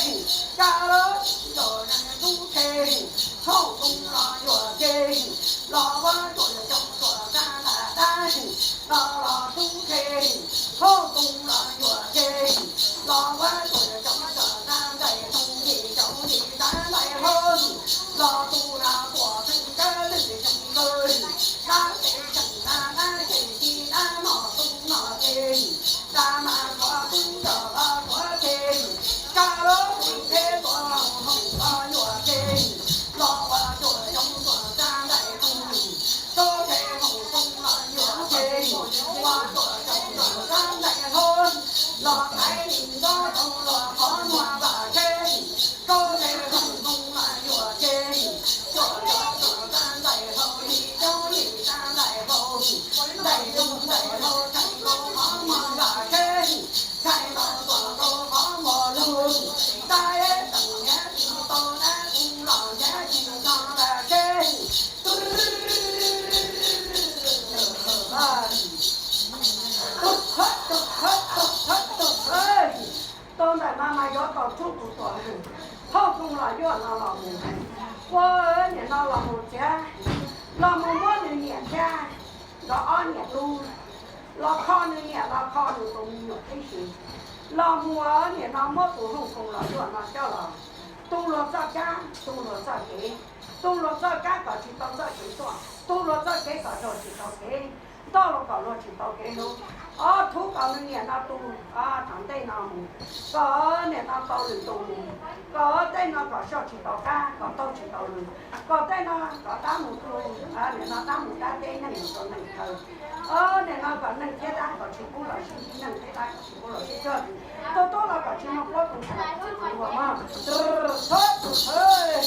Kab lub tsis tau zeb tub qhe, hauj koob los yuam ke, los ua tuam coob tuam txaj ntais dab, los los tub qhe, hauj koob los yuam ke, los ua tuam coob tuam txaj ntais tub yim coob yim txaj ntais hauj, los tu los tuam txeeg kab lwm tseem kawg, dab tseem dab dab tseem ci dab nom tub nom ke, dab mas qhov tub nrog los qhov ke, kab lub tub qhe tuam hoom los yuam ke, los ua tuam coob tuam txaj ntais tub, tub qhe hoom koob los yuam ke, ua tuam coob tuam txaj ntais hauj, los thaiv li ntob tau los qhov muag vam ke, tub qhe hoom koob los yuam ke, tuam coob tuam txaj ntais hauj, yim coob yim txaj ntais hauj, ntais coob ntais hauj, thaiv nkaus qhov muag vam ke, thaiv nkaus tuam nkaus qhov muag lug, tab tseem nrhiav tsis tau dab, kuv los nrhiav tsis tau vam ke. Tau ntawm no mas yuav tau tsub tus tuam hauj koob los yuam no los mus, ua niam no los mus txiav, los mus muab nws niam thiab nkawd ob niam tub, los kho nws niam los kho nws tus me nyuam tib si, los mus niam no muab tus hauj koob los yuam no coj los tu luag txoj kab tu luag txoj kev, tu luag txoj kab kom tsis tau txoj kev tuaj, tu luag txoj kev kom raug tsis tau kev, nto luag kom luag tsis tau kev hlub. Ob thub kom nws niam no tu, rau ntej no mus, kom niam no tau lwm tus mus, kom tej no kom soj tsis tau kab, kom taug tsis tau lw, kom tej no kom dab mus tu, niam no dab mus dab teb, neeg mus rau neeg chaw. Niam no kom neeg thiab dab kom tsis pub los sib ntsib, neeg thiab dab kom tsis pub los sib cog, tus tub los kom tsis muaj plaub tus ntxhais txwv ua mog. Thov tus thawj,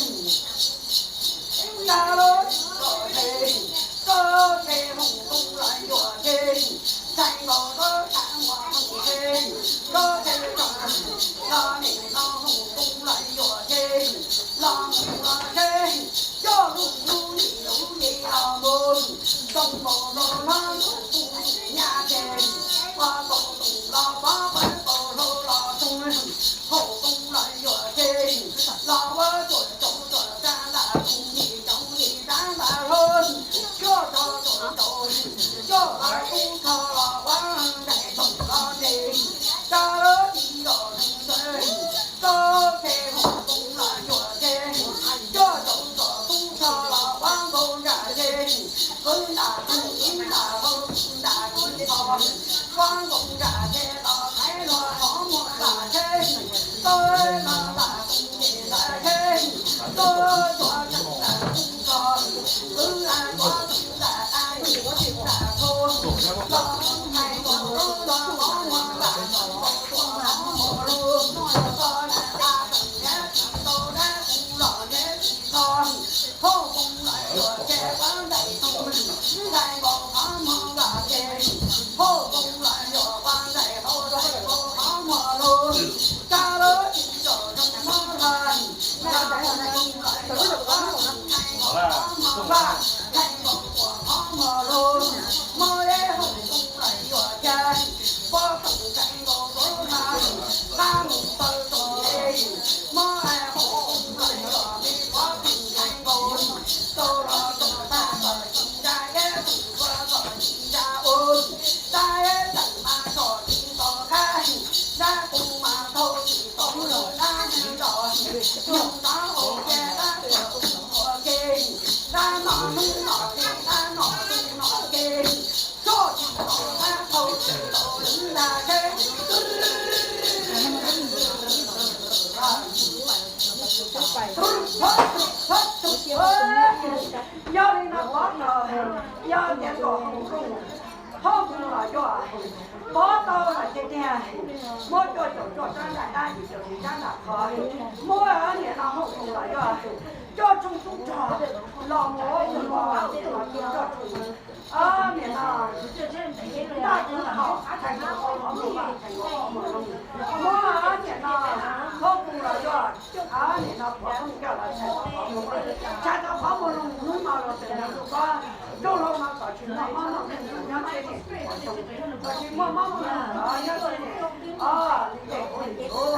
kab lub tsis tau zeb, tub qhe hoom koob los yuam ke, thaiv nkaus tub qhe muag hoom ke, tub qhe tsom los niam no hoom koob los yuam ke, los mus los ke, coj lub lub lim lub li los mus, zoo nkaus nrog hlob tus tub nyab ke, ua nkaus tus los pov pawg nkaus hlau los txog, hoom koob los yuam ke, los ua tuam coob tuam txaj ntais tub, yim coob yim txaj ntais hlau, coj tso tuam coob, coj los tub kho los ua ntais toom los ke, kab lub tsis tau zeb, tub qhe hoom koob los yuam ke, coj tso tuam tub kho los ua nkaus ntsam ke, kwv ntam tub kwv ntam hlau kwv ntam kwv kho, ua nkaus ntsam ke los thaiv luag qhov muag vam ke, tub no vam tub ke ntawd ke, tub tuam tseem ntawm tub kho, kwv a kov tseem ntawm a kwv tseem ntawm hlau, los thaiv nkaus los qhov muag vam kom nkaus tuam qhov muag hlau, koj na a tseem nrhiav tsis tau dab, kuv los nrhiav tsis tau, hauj koob los yuam ke ua ntais tub, thaiv nkaus qhov muag vam ke, hauj koob los yuam ua ntais hlau, thaiv nkaus qhov muag hlau, kab lub tsis tau zoo mob hlais, kab lub tsis tau zoo mob hlais, thaiv nkaus tuam qhov muag vam, thaiv nkaus tuam qhov muag hlau, mob deb hoom koob los yuam ke, pob toom thaiv nkaus tuam hlais, qab mus taw tau le, mob hoom koob los yuam me pob toom thaiv nkaus, tau los tau tag kom tsis ntsa deb, tseem ua kom tsis ntsa ua, dab deb tseem mas kom tsis tau qab, dab qus mas thau tsis tau los dab neeg los, nyuj nrov hauv ke dab tuam tus ua ke, dab nom hnub nom ke dab nom tu nom ke, tso tsis tau dab thau tsis tau lwm ntag ke. Yog li no pov tau, yog tias kom hoom koob, hoom koob los yuam, pov tau hais tiag tiag, muab cuaj caum cuaj rab ntaj dab, yim caum yim rab ntaj qhov, muab niam no hoom koob los yuam, cuaj tshooj tub rog los mus ua tus los cuaj tshooj, niam no ntaj tub rog thaiv nkaus qhov muag vaj, thaiv nkaus qhov muag loog, muab niam no hoom koob los yuam, niam no pov tooj coj los thaiv nkaus qhov muag vaj, thaiv nkaus qhov muag loog, hnub no los tseem nyob ntuj kob, ntuj hlau no kom tsis muaj mob muaj nkeeg nyob txhiab niam txiv pov tooj, kom tsis muaj mob muaj nkeeg nyob txhiab niam, o, li ces kuv li kuv,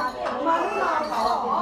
mas hnub no kom